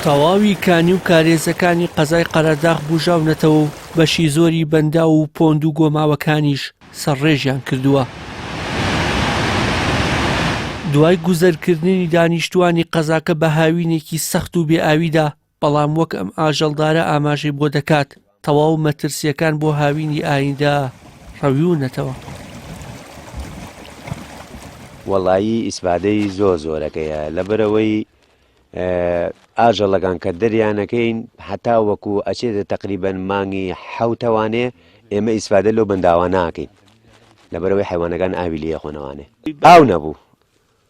تەواوی کانی و کارێزەکانی قەزای قەرەداغ بوژاونەتەوە و بەشی زۆری بەنداو و پۆند و گۆماوەکانیش سەرڕێژیان کردووە. دوای گوزەرکردنی دانیشتووانی قەزاکە بە هاوینێکی سەخت و بێ ئاویدا، بەڵام وەک ئەم ئاژەڵدارە ئاماژەی بۆ دەکات، تەواو مەترسییەکان بۆ هاوینی ئایندە ڕەویونەتەوە. وەڵایی ئیسفادەی زۆر زۆرەکەیە لەبەرئەوەی ئاژەڵەکان کە دەریانەکەین هەتا وەکو ئەچێتە تقریبن مانگی حوتەوانێ ئێمە ئیسفادە لەو بەنداوە ناکەین لەبەرەوەی حیوانەکان ئاوی لێ خۆنەوانێ ئاو نەبوو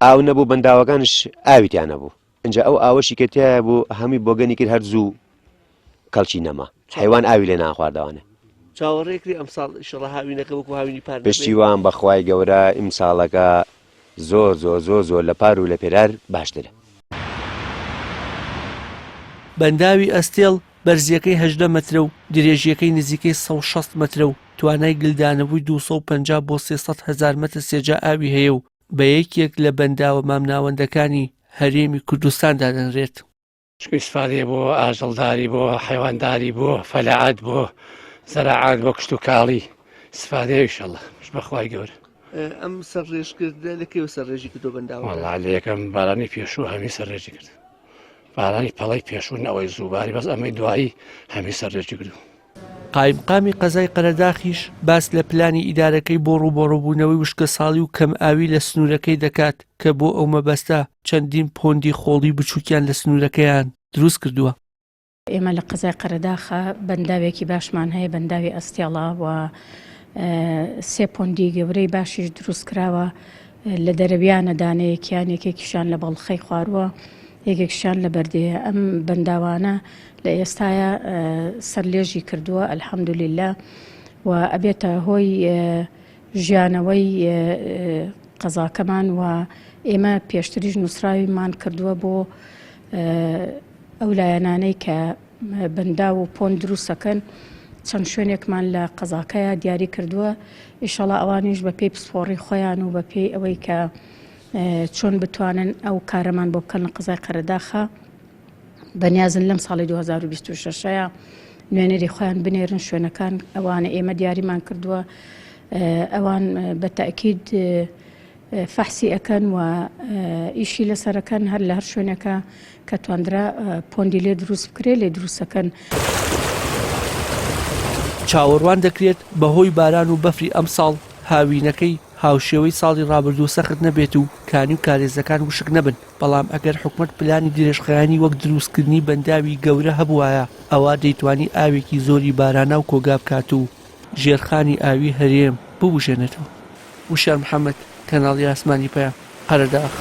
ئاو نەبوو بەنداوەکانش ئاویتیان نەبوو ئینجا ئەو ئاوەشی کە تایە بوو هەمووی بۆگەنی کرد هەر زوو کەڵکی نەما حیوان ئاوی لێ ناخواردەوانێ چاوەڕێکری ئەمساڵ ئیشەڵا هاوینەکە وەکو هاوینی پار نەبێ؟ پشتیوان بەخوای گەورە ئیمساڵەکە زۆر زۆر زۆر زۆر لە پار و لە پێرار باشترە. بەنداوی ئەستێڵ بەرزییەکەی 18 مەترە و درێژییەکەی نزیکەی 160 مەترە و توانای گلدانەوەی 250 بۆ 300 هەزار مەتر سێجا ئاوی هەیە و بە یەکێک لە بەنداوە مامناوەندەکانی هەرێمی کوردستان دادەنرێت. چونکە ئیسفادەیە بۆ ئاژەڵداری بۆ حیوانداری بۆ فەلاعات بۆ زەراعات بۆ کشتوکاڵی ئیسفادەیە ئیشەڵا مش بەخوای گەورە. ئەم سەرڕێژکردنە لە کەیوە سەرڕێژی کردووە بەنداوەکە؟ وەڵا لە یەکەم بارانی پێشوو هەمی سەرڕێژی کرد بارانی پەڵەی پێشوو نەوەی زوو باری بەس ئەمەی دوایی هەمی سەرڕێژی کردو. قایمقامی قەزای قەرەداخیش باس لە پلانی ئیدارەکەی بۆ ڕووبەڕووبوونەوەی وشکەساڵی و کەمئاوی لە سنوورەکەی دەکات کە بۆ ئەو مەبەستە چەندین پۆندی خۆڵی بچووکیان لە سنوورەکەیان دروست کردووە. ئێمە لە قەزای قەرەداخە بەنداوێکی باشمان هەیە، بەنداوی ئەستێڵە و سێ پۆندی گەورەی باشیش دروست کراوە لە دەرەویانە دانەیەکیان یەکێکیشان لە بەڵخەی خوارووە یەکێکیشان لە بەردێیە ئەم بەنداوانە لە ئێستایا سەرلێژی کردووە الحمدللە و ئەبێتە هۆی ژیانەوەی قەزاکەمان و ئێمە پێشتریش نووسراویمان کردووە بۆ ئەو لایەنانەی کە بەنداو و پۆن دروستەکەن چەند شوێنێکمان لە قەزاکەیە دیاری کردووە ئیشەڵا ئەوانیش بە پێی پسپۆڕی خۆیان و بە پێی ئەوەی کە چۆن بتوانن ئەو کارەمان بۆ بکەن لە قەزای قەرەداخە بەنیازن لەم ساڵی 2026 ەیە نوێنەری خۆیان بنێرن شوێنەکان ئەوانە ئێمە دیاریمان کردووە ئەوان بە تاکید فەحسی ئەکەن و ئیشی لەسەرەکەن هەر لە هەر شوێنەکە کە تواندرا پۆندی لێ دروست بکرێ لێ دروستەکەن. چاوەڕوان دەکرێت بەهۆی باران و بەفری ئەمساڵ هاوینەکەی هاوشێوەی ساڵی ڕابردوو سەخت نەبێت و کانی و کارێزەکان وشک نەبن. بەڵام ئەگەر حکومەت پلانی درێژخایەنی وەک دروستکردنی بەنداوی گەورە هەبوایە ئەوا دەیتوانی ئاوێکی زۆری باراناو کۆگا بکات و ژێرخانی ئاوی هەرێم ببوژێنێتەوە. وشیار محەمەد، کەناڵی ئاسمانی پەیام، قەرەداغ.